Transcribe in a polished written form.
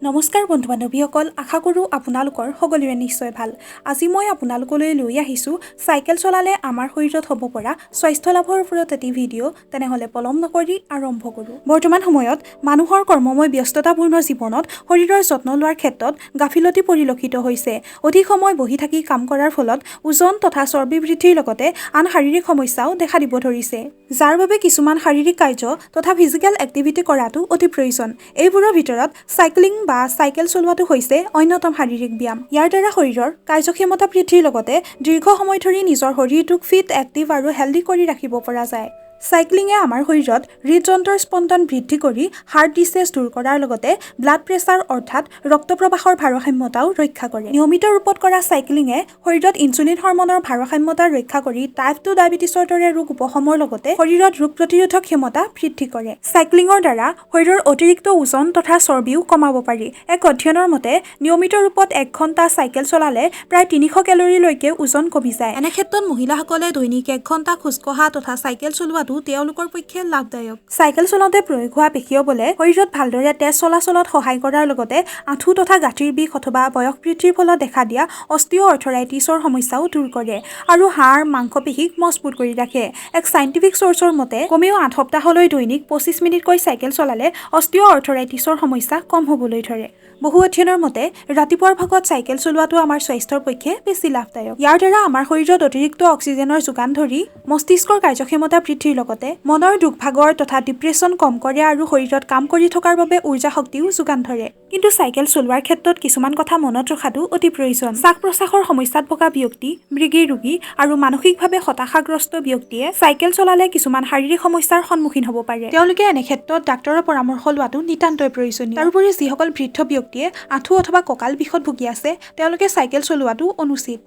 নমস্কাৰ বন্ধু বান্ধৱীসকল, আশা কৰোঁ আপোনালোকৰ সকলোৰে নিশ্চয় ভাল। আজি মই আপোনালোকলৈ লৈ আহিছোঁ চাইকেল চলালে আমাৰ শৰীৰত হ'ব পৰা স্বাস্থ্য লাভৰ ওপৰত এটি ভিডিঅ'। তেনেহ'লে পলম নকৰি আৰম্ভ কৰোঁ। বৰ্তমান সময়ত মানুহৰ কৰ্মময় ব্যস্ততাপূৰ্ণ জীৱনত শৰীৰৰ যত্ন লোৱাৰ ক্ষেত্ৰত গাফিলতি পৰিলক্ষিত হৈছে। অধিক সময় বহি থাকি কাম কৰাৰ ফলত ওজন তথা চৰ্বি বৃদ্ধিৰ লগতে আন শাৰীৰিক সমস্যাও দেখা দিব ধৰিছে, যাৰ বাবে কিছুমান শাৰীৰিক কাৰ্য তথা ফিজিকেল এক্টিভিটি কৰাটো অতি প্ৰয়োজন। এইবোৰৰ ভিতৰত চাইক্লিং বা চাইকেল চলোৱাটো হৈছে অন্যতম শাৰীৰিক ব্যায়াম। ইয়াৰ দ্বাৰা শৰীৰৰ কাৰ্যক্ষমতা বৃদ্ধিৰ লগতে দীৰ্ঘ সময় ধৰি নিজৰ শৰীৰটোক ফিট, এক্টিভ আৰু হেল্ডি কৰি ৰাখিব পৰা যায়। চাইক্লিঙে আমাৰ শৰীৰত হৃদযন্ত্ৰৰ স্পন্দন বৃদ্ধি কৰি হাৰ্ট ডিছেজ দূৰ কৰাৰ লগতে ব্লাড প্ৰেছাৰ অৰ্থাৎ ৰক্ত প্ৰবাহৰ ভাৰসাম্যতাও ৰক্ষা কৰে। নিয়মিত ৰূপত কৰা চাইক্লিঙে শৰীৰত ইনচুলিন হৰমনৰ ভাৰসাম্যতা ৰক্ষা কৰি টাইপ 2 ডায়েবেটিছৰ দৰে ৰোগ উপশমৰ লগতে শৰীৰত ৰোগ প্ৰতিৰোধক ক্ষমতা বৃদ্ধি কৰে। চাইক্লিঙৰ দ্বাৰা শৰীৰৰ অতিৰিক্ত ওজন তথা চৰ্বিও কমাব পাৰি। এক অধ্যয়নৰ মতে নিয়মিত ৰূপত 1 ঘণ্টা চাইকেল চলালে প্ৰায় 300 কেলৰিলৈকে ওজন কমি যায়। এনে ক্ষেত্ৰত মহিলাসকলে দৈনিক 1 ঘণ্টা খোজকঢ়া তথা চাইকেল চলোৱাটো তেওঁলোকৰ পক্ষে লাভদায়ক। চাইকেল চলাওঁতে প্ৰয়োগ হোৱা পেশীয় বলে শৰীৰত ভালদৰে তেজ চলাচলত সহায় কৰাৰ লগতে আঁঠু তথা গাঁঠিৰ বিষ অথবা বয়স বৃদ্ধিৰ ফলত দেখা দিয়া অষ্টিঅ' আৰ্থৰাইটিছৰ সমস্যাও দূৰ কৰে আৰু হাড় মাংসপেশীক মজবুত কৰি ৰাখে। এক চাইণ্টিফিক চ'ৰ্চৰ মতে কমেও 8 সপ্তাহলৈ দৈনিক 25 মিনিটকৈ চাইকেল চলালে অষ্টিঅ' আৰ্থৰাইটিছৰ সমস্যা কম হ'বলৈ ধৰে। বহু অধ্যয়নৰ মতে ৰাতিপুৱাৰ ভাগত চাইকেল চলোৱাটো আমাৰ স্বাস্থ্যৰ পক্ষে বেছি লাভদায়ক। ইয়াৰ দ্বাৰা আমাৰ শৰীৰত অতিৰিক্ত অক্সিজেনৰ যোগান ধৰি মস্তিষ্কৰ কাৰ্যক্ষমতা বৃদ্ধিৰ লগতে মনৰ দুখ ভাগৰ তথা ডিপ্ৰেছন কম কৰে আৰু শৰীৰত কাম কৰি থকাৰ বাবে উৰ্জা শক্তিও যোগান ধৰে। কিন্তু চাইকেল চলোৱাৰ ক্ষেত্ৰত কিছুমান কথা মনত ৰখাটো অতি প্ৰয়োজন। শ্বাস প্ৰশ্বাসৰ সমস্যাত ভোগা ব্যক্তি, মৃগী ৰোগী আৰু মানসিকভাৱে হতাশাগ্ৰস্ত ব্যক্তিয়ে চাইকেল চলালে কিছুমান শাৰীৰিক সমস্যাৰ সন্মুখীন হ'ব পাৰে। তেওঁলোকে এনে ক্ষেত্ৰত ডাক্তৰৰ পৰামৰ্শ লোৱাটো নিতান্তই প্ৰয়োজনীয়। তাৰোপৰি যিসকল বৃদ্ধ ব্যক্তিয়ে আঁঠু অথবা কঁকাল বিষত ভুগি আছে, তেওঁলোকে চাইকেল চলোৱাটো অনুচিত।